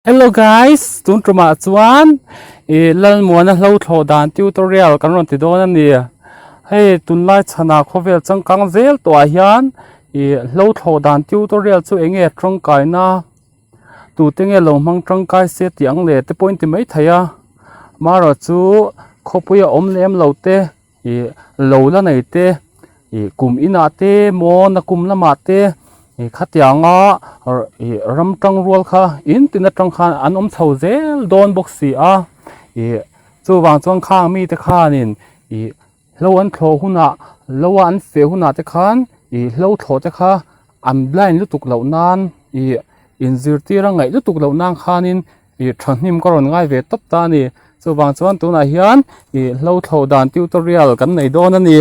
Hello guys, tun tumah chuan ih Lalmuana hlo thlawh dan tutorial kan rawn ti dawn a ni. Hei tunlai chhanah khawvel changkang zel tawhah hian ih hlo thlawh dan tutorial chu eng nge tangkaina tute nge lo hmang tangkai se tih ang leh te pawhin ti mai thei a. Amaherawhchu khawpuia awm lem lo te ih lo la nei te ih kum inah te maw nakum lamah te ih khatianga ih ram tang rual kha in tin atang khan an awm chho zel dawn bawk si a ih chuvang chuan khang mite khanin ih hlo an thlawh hunah lo a an feh hunah te khan ih hlo thlawh te kha an blind lutuk loh nan ih inzirtir a ngaih lutuk loh nan khanin Ih thahnem ka rawn ngai ve tawp ta a ni. Chuvang chuan tunah hian ih hlo thlo dan tutorial kan nei dawn a ni.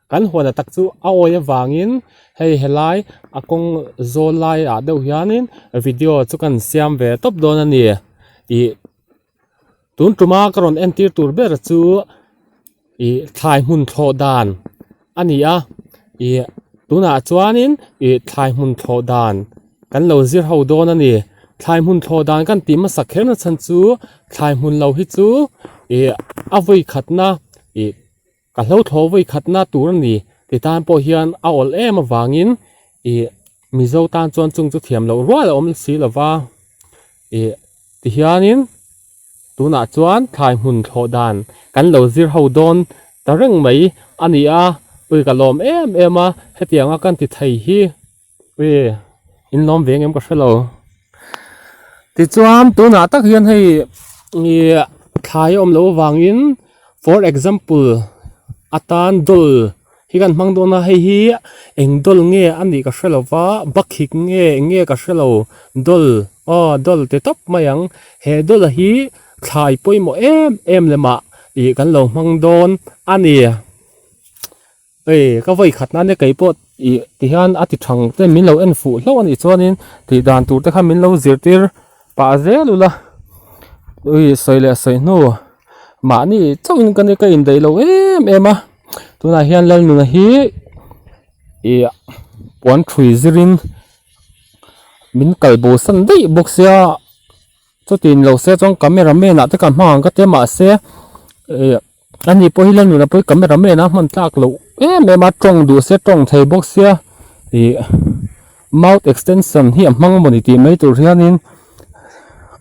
Kan huana tak chu a awi avangin hei helai a kawng zawl laiah deuh hianin video chu kan siam ve tawp dawn a ni. Ih tun tuma ka rawn entir tur ber chu ih thlai hmun thlawh dan a ni a ih tunah chuanin ih thlai hmun thlawh dan kan lo zir ho dawn a ni thlai hmun thlawh dan kan tih hmasak kher na chhan chu thlai hmun lo hi chu ih a vawi khatna ih ka hlo thlawh vawi khatna tur a ni ti tan pawh hian a awlh em avangin ih mizo tan chuan chung chu thiam loh rual a awm si lova ih tihianin. Tunah chuan thlai hmun thlawh dan kan lo zir ho dawn ta reng mai a ni a, ui ka lawm em em a, hetianga kan ti thei hi ui in lawm ve ngem ka hre lo. Tichuan tunah tak hian hei ih thlai a awm loh avangin for example atan dawl hi kan hmang dawn a hei hi eng dawl nge a nih ka hre lo va bakhik nge eng nge ka hre lo dawl aw dawl ti tawp mai ang he dawl hi thlai pawimawh em em lemah ih kan lo hmang dawn a ni hei ka vawi khat nan e kei pawh ih ti hian a ti thang te min lo en fuh hlauh a nih chuanin tih dan tur te kha min lo zirtir pah zel ula ui sawi leh sawi hnu mahni chauhin ka ni ka indaih lo em em a tunah hian Lalnuna hi ih puan thui zirin min kal bo san daih bawk sia chutin lo se chuan camera man ah te ka hmang ang ka ti a mahse ih ani pawh hi Lalnuna pawh hi camera man a hman tlak loh em em a tawng duh se tawng thei bawk sia ih mouth extension hi a hmang mawni tih mai tur hianin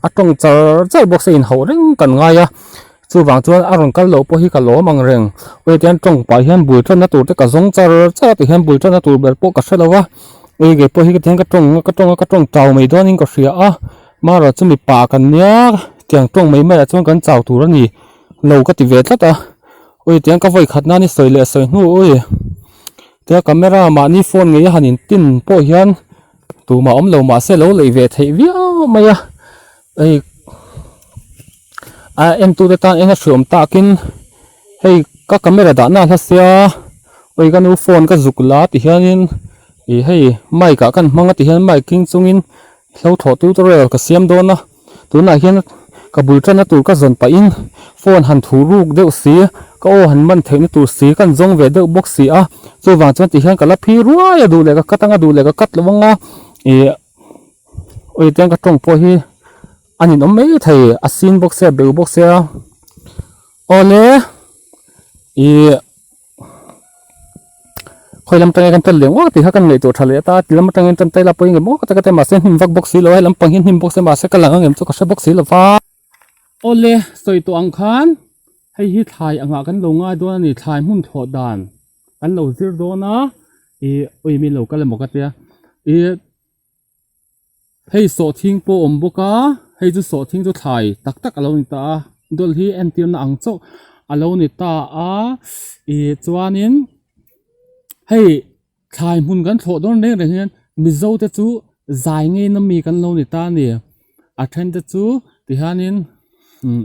a tawng char char bawk se inhauh reng kan ngai a chuvang chuan a rawn kal loh pawh hi ka lawm ang reng ui tian tawng pah hian bul tanna tur te ka zawng char char a ti hian bul tanna tur ber pawh ka hre lo a ui kei pawh hi ka tihian ka tawng ka tawng a ka tawng chau mai dawnin ka hria a marawh chu mipa kan nia tiang tawng mai maiah chuan kan chau tur a ni lo ka ti ve tlat a ui tiang ka vawi khat nan i sawi leh sawi hnu ui tia camera mahni phone ngei a han in tin pawh hian tumah awm lo mahse lo lei ve theih viau mai a hei a entute tan eng a hriawm takin hei ka camera dahna a hla sia ui ka nu phone ka zuk la ti hianin ih hei mic ah kan hmang a ti hian mic keng chungin hlo thawh tutorial ka siam dawn a. Tunah hian ka bul tanna tur ka zawn pahin phone han thu ruk deuh si, ka aw han man theihna tur si ka han zawng ve deuh bawk si a, chuvang chuan ti hian ka la phi ruai a duh leh ka cut anga duh leh ka cut lo anga ih ui tiang ka tawng pawh hi a ninawm mai thei a sin bawk sia beu bawk sia awle ih. Khawi lam atangin kan tan leh ngawt tih kha kan ngaihtuah tha leh ta ti lam atangin tan taila pawhin engemaw ka ta mahse hnim vak bawk si lo a helam pang hi hnim bawk se mahse ka lang ang em chu ka hre bawk si lo va. Awle sawi tawh ang khan hei hi thlai angah kan lo ngai dawn a ni thlai hmun thlawh dan kan lo zir dawn a ih ui min lo kal emaw ka tia ih. Hei sawhthing pawh a awm bawk a, hei chu sawhthing chu thlai tak tak a lo ni ta a, dawl hi entirna ang chauh a lo ni ta a, ih chuanin hei thlai hmun kan thlawh dawn reng reng hian mizo te chu zai ngei na mi kan lo ni ta a ni, a then te chu tihianin umm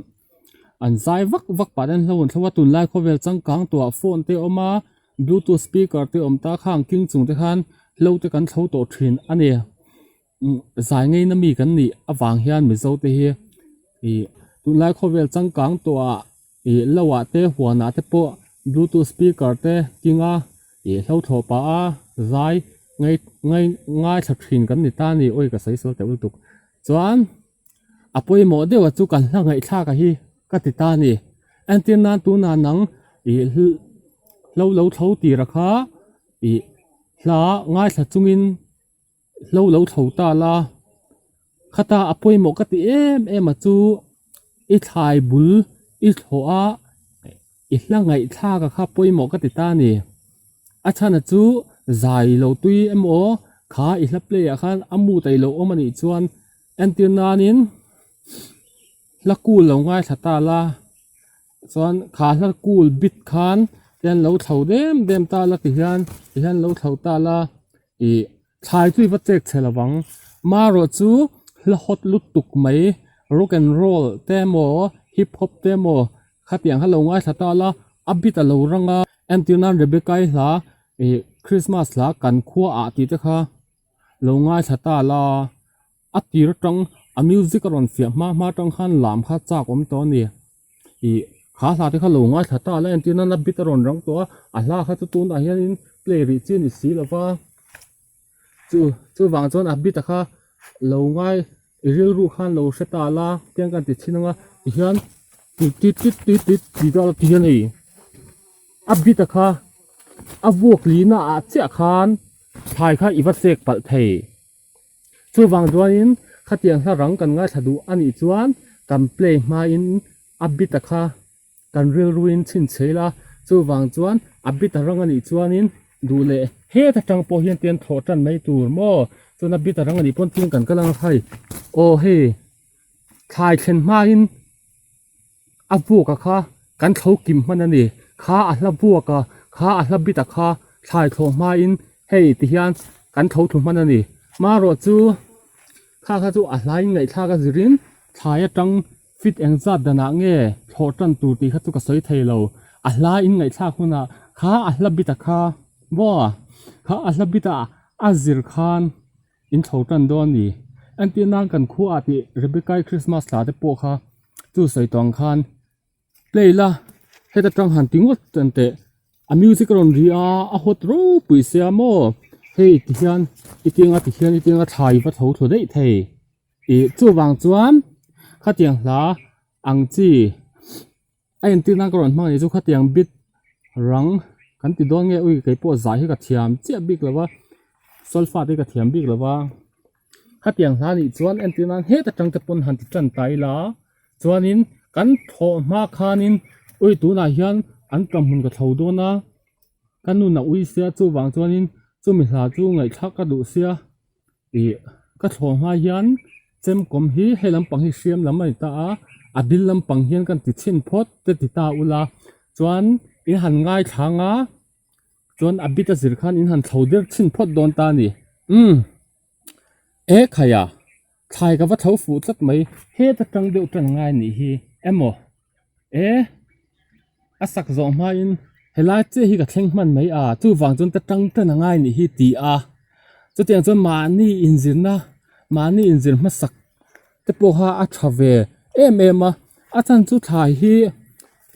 an zai vak vak pah te an hlo an thlo a tunlai khawvel changkang tawhah phone te a awm a. Bluetooth speaker te awm ta khang king chung te khan hlo te kan thlo tawh thin a ni. Zai ngeina mi kan nih avang hian Mizo te hi ih tunlai khawvel changkang tawhah ih lo ah te huan ah te pawh bluetooth speaker te king a ih hlo thlawh pah a zai ngai ngai ngaithla thin kan ni ta a ni. Awi ka sawi sual teuh lutuk. Chuan. A pawimawh deuh a chu kan hla ngaihthlak a hi ka ti ta a ni. Entir nan tunah nang ih hlo lo thlo tir a kha ih hla ngaithla chungin hlo lo thlo ta la, khata a pawimawh ka ti em em a chu i thlai bul i thlawh a i hla ngaihthlak a kha pawimawh ka ti ta a ni. A chhan a chu zai lo tui emaw kha i hla play ah khan a mood a ilo awm a nih chuan entir nanin hla kul lo ngaithla ta la chuan kha hla kul bit khan tian lo thlo dem dem ta la tihian tihian lo thlo ta la ih thlai chu i va chek chhe lo vang marawh chu hla hawt lutuk mai rock and roll te emaw hip hop te emaw khatiang kha lo ngaithla ta la a bit a lo rang a entir nan Rebecca-i hla ih Christmas hla kan khua ah tih te kha lo ngaithla ta la. A tir atang a music a rawn fiah hma hma atang khan lam kha chak awm tawh a ni. Ih kha hla te kha lo ngaithla ta la entir nan a bit a rawn rang tawh a, a hla kha chu tunah hianin play rih chi a ni si lo va, chu chuvang chuan a bit a kha lo ngai i rilru khan lo hre ta la tiang kan ti chhin ang a tihian tit tit tit tit tit tih ta la tihian hei a bit a kha a vuak lihna ah chiah khan thlai kha i va chek palh thei. Chuvang chuanin khatiang hla rang kan ngaithla duh a nih chuan kan play hmain a bit a kha kan rilruin chhinchhe ila, chuvang chuan a bit a rang a nih chuanin duh leh het atang pawh hian tian thlawh tan mai tur maw chuan a bit a rang a nih pawn tin kan kal ang a khai aw hei thlai thlen hmain a vuak a kha kan thlo kim hman a ni kha a hla vuak a kha a hla bit a kha thlai thlawh hmain hei ti hian kan tho thlu hman a ni marawh chu kha kha chu a hlai ngaihthlak a zirin thlai atang fit eng zat danah nge thlawh tan tur tih kha chu ka sawi thei lo a hla in ngaihthlak hunah kha a hla bit a kha maw kha a hla bit a a zir khan. In thlo tan dawn a ni. Entir nan kan khua ah tih Rebecca-i Christmas thla te pawh kha chu sawi tawh ang khan play la heta tang han ti ngawt chuan teh a music a rawn ri a a hawt ropui sia maw hei ti hian i tinga ti hian i tinga thlai va tho thlu daih thei ih chuvang chuan khatiang hla ang chi. A entir nan ka rawn hmang a nih chu khatiang bit rang kan ti dawn nge ui kei pawh zai hi ka thiam chiah bik lo va solfa te hi ka thiam bik lo va khatiang hla nih chuan entir nan het atang te pawn han ti tan ta ila chuanin kan thawh hma khanin ui tunah hian an tla hmun ka thlo dawn a ka nun a ui sia chuvang chuanin chumi hla chu ngaihthlak ka duh sia. Ih ka thlawh hma hian chemkawm hi hei lampang hi hriam lam a ni ta a a bil lampang hian kan ti chhin phawt te ti ta ula chuan in han ngaithla ang a chuan a bit a zir khan in han thlo der chhin phawt dawn ta a ni umm e khaia thlai ka va thlo fuh tlat mai heta tang deuh tan ngai nih hi emaw e a sak zawh hmain helai chiah hi ka thleng hman mai a chuvang chuan ka tang tan a ngai nih hi ti a chutiang chuan mahni inzirna mahni inzir hmasak te pawh kha a tha ve em em a a chhan chu thlai hi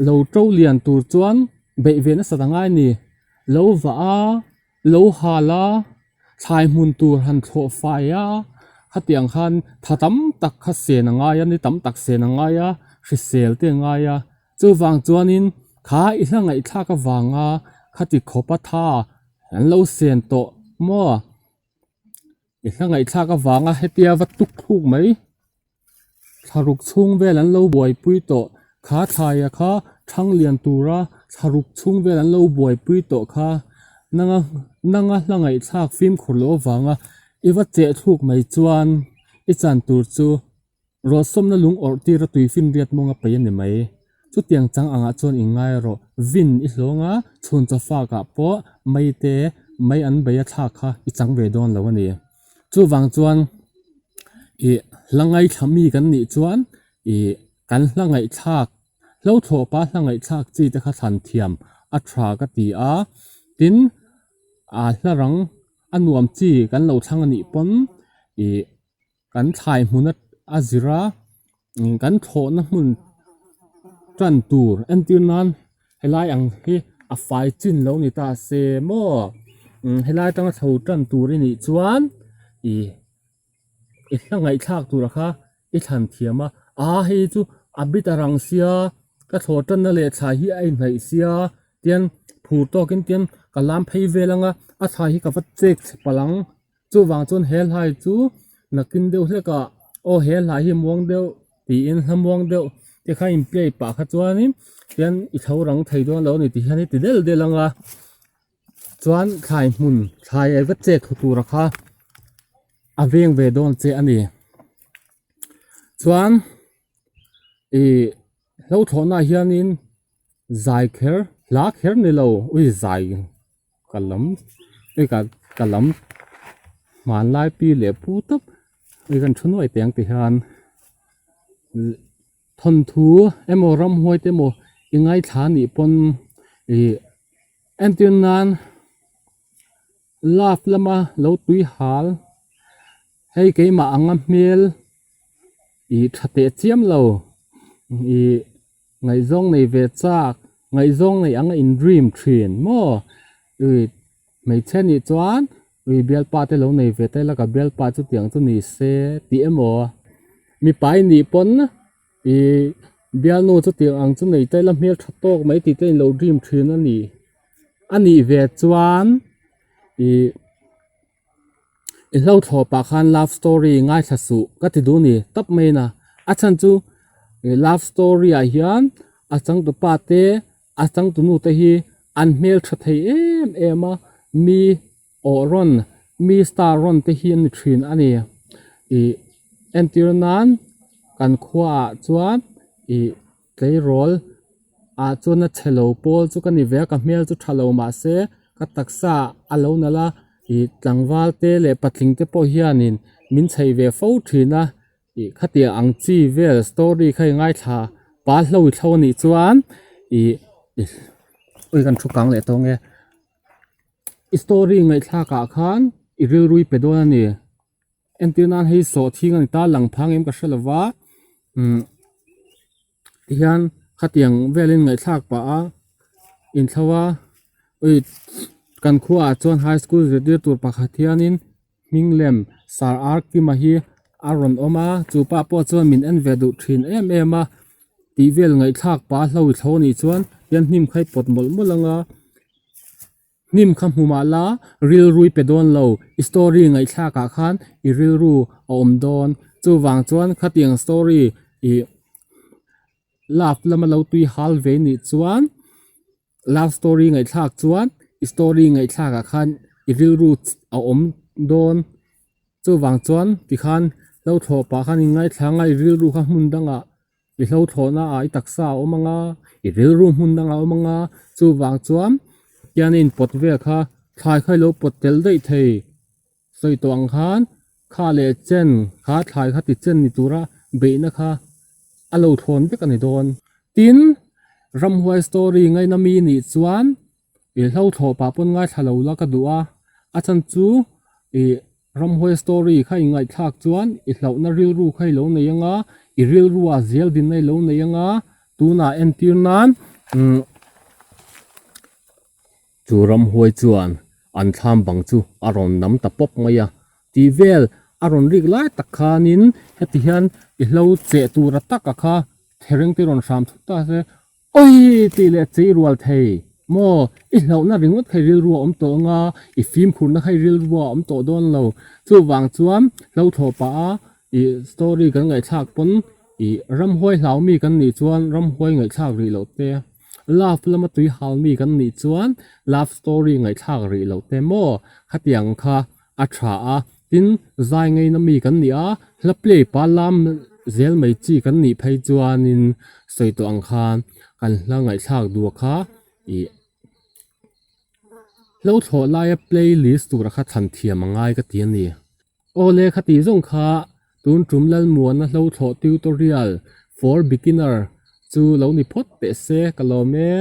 lo to lian tur chuan beih ve nasat a ngai a ni lo vah a. Lo hal a, thlai hmun tur han thlawh fai a, khatiang khan tha tam tak kha sen a ngai a, ni tam tak sen a ngai a, hrisel te a ngai a, chuvang chuanin kha i hla ngaihthlak avanga khati khawp a tha an lo sen tawh maw? I hla ngaihthlak avanga hetia va tuk thluk mai. Thlaruk chhung vel an lo buaipui tawh kha thlaia kha thlang lian tura thlaruk chhung vel an lo buaipui tawh kha nanga nanga hla ngaihthlak fimkhur loh avanga i va cheh thluk mai chuan i chan tur chu rawhsawmna lung awrh tira tui finriat mawnga peih a ni mai. Chutiang chang angah chuan i ngai rawh vin i hlawng a chhun chawfak ah pawh mei te mei an bei a thlak kha i chang ve dawn lo a ni. Chuvang chuan ih hla ngaithla mi kan nih chuan ih kan hla ngaihthlak hlo thlawhpa hla ngaihthlak chi te kha thlan thiam a tha ka ti a tin ah hla rang a nuam chi kan lo thlang a nih pawn ih kan thlai hmun a zir a kan thlawhna hmun tan tur entir nan helai ang hi a fai chin lo ni ta se maw helai atanga chho tan tur i nih chuan ih i hla ngaihthlak tur a kha. i thlan thiam a, aa hei chu a bit a rang sia ka thlawh tanna leh thlai hi a inhnaih sia tian phur tawkin tian ka lam phei vel anga a thlai hi ka va chek chhe palh ang chuvang chuan he hlai chu nakin deuh hlek ah aw he hlai hi muang deuh tiin hla muang deuh te kha in play pah kha chuanin tian i tho rang thei dawn lo a ni ti hian i ti del del anga chuan thlai hmun thlai ai va chek thlu tura kha a veng ve dawn che a ni chuan ih hlo thlawhna ah hianin zai kher hla kher ni lo ui zai ka lam ui ka ka lam hmanlai pi leh pu tawp ui kan thu nuai teh ang ti hian thawnthu emaw ramhuai te emaw i ngaithla anih pawn ih entir nan love lama lo tui hal hei keimah anga hmel ih tha teh chiam lo ih ngaihzawng nei ve chak ngaihzawng nei anga in dream thin maw ih hmeichhe nih chuan ui bialpa te lo nei ve ta ila ka bialpa chu tiang chu ni se tih emaw mipa i nih pawn ih bialnu chu tiang ang chu nei ta ila hmel tha tawk mai tih te in lo dream thin a ni a nih ve chuan ih. I hlo thlawh pah khan love story ngaithla suh ka ti duh ni tawp mai na a chhan chu ih love story ah hian a changtupa te a changtunu te hi an hmeltha thei em em a mi awh rawn mi star rawn te hi an ni thin a ni ih entir nan kan khuaah chuan ih tleirawl ah chuan a chhe lo pawl chu ka ni ve a ka hmel chu tha lo mahse ka taksa a lo nalh a ih tlangval te leh patling te pawh hianin min chheih ve fo thin a ih khatiang ang chi vel story kha i ngaithla pa hlo i thlo anih chuan ih ui kan thu kang leh tawh ang e i story ngaihthlak ah khan i rilru i pe dawn a ni. Entir nan hei sawhthing a ni ta lang phang em ka hre lo va umm tihian khatiang velin ngaihthlak pah a inthlo a ui kan khuaah chuan high school zirtir tur pakhat hianin hming lem sir R Kima hi a rawn awm a chu pa pawh chuan min en ve duh thin em em a tih vel ngaihthlak pah a hlo i thlo anih chuan tian hnim kha i pawt mawlh mawlh anga. Hnim kha hmu mah la, rilru i pe dawn lo, i story ngaihthlak ah khan i rilru a awm dawn. Chuvang chuan khatiang story i love lama lo tui hal ve nih chuan love story ngaihthlak chuan i story ngaihthlak ah khan i rilru a awm dawn. Chuvang chuan tikhan lo thlawh pah khan i ngaithla anga i rilru kha hmun dangah I hlo thlawhna ah i taksa a awm ang a, i rilru hmun dang a awm ang a, chuvang chuan tian in pawt vel kha thlai kha i lo pawt tel daih thei. Sawi tawh ang khan kha leh chen kha thlai kha ti chen ni tura beihna kha a lo thlawn vek a ni dawn. Tin, ramhuai story ngaina mi nih chuan i hlo thlawh pah pawn ngaithla lo la ka duh a, a chhan chu ih Ramhuai story kha i ngaihthlak chuan i hlauhna rilru kha i lo nei anga, i rilrua zel dinna i lo nei anga, tunah entir nan umm chu ramhuai chuan an thlam bang chu a rawn nam ta pawp mai a, tih vel a rawn rik lai tak khanin heti hian i hlo cheh tura taka kha thereng te rawn hram thut ta se Awi! tih leh chei rual thei maw? I hlauhna ringawt kha i rilru a awm tawh anga, i fimkhurna kha i rilru a awm tawh dawn lo. Chuvang chuan hlo thlawh pah a i story kan ngaihthlak pawn i ramhuai hlau mi kan nih chuan ramhuai ngaihthlak rih loh te, love lama tui hal mi kan nih chuan love story ngaihthlak rih loh te maw? Khatiang kha a tha a, tin zai ngaina mi kan ni a, hla play pa lam zel mai chi kan nih phei chuanin sawi tawh ang khan kan hla ngaihthlak duh kha ih hlo thlawh laia playlist tura kha thlan thiam a ngai ka ti a ni. Aw le khati zawng kha tun tum Lalmuana hlo thlawh tutorial for beginner chu lo ni phawt teh se ka lawm e.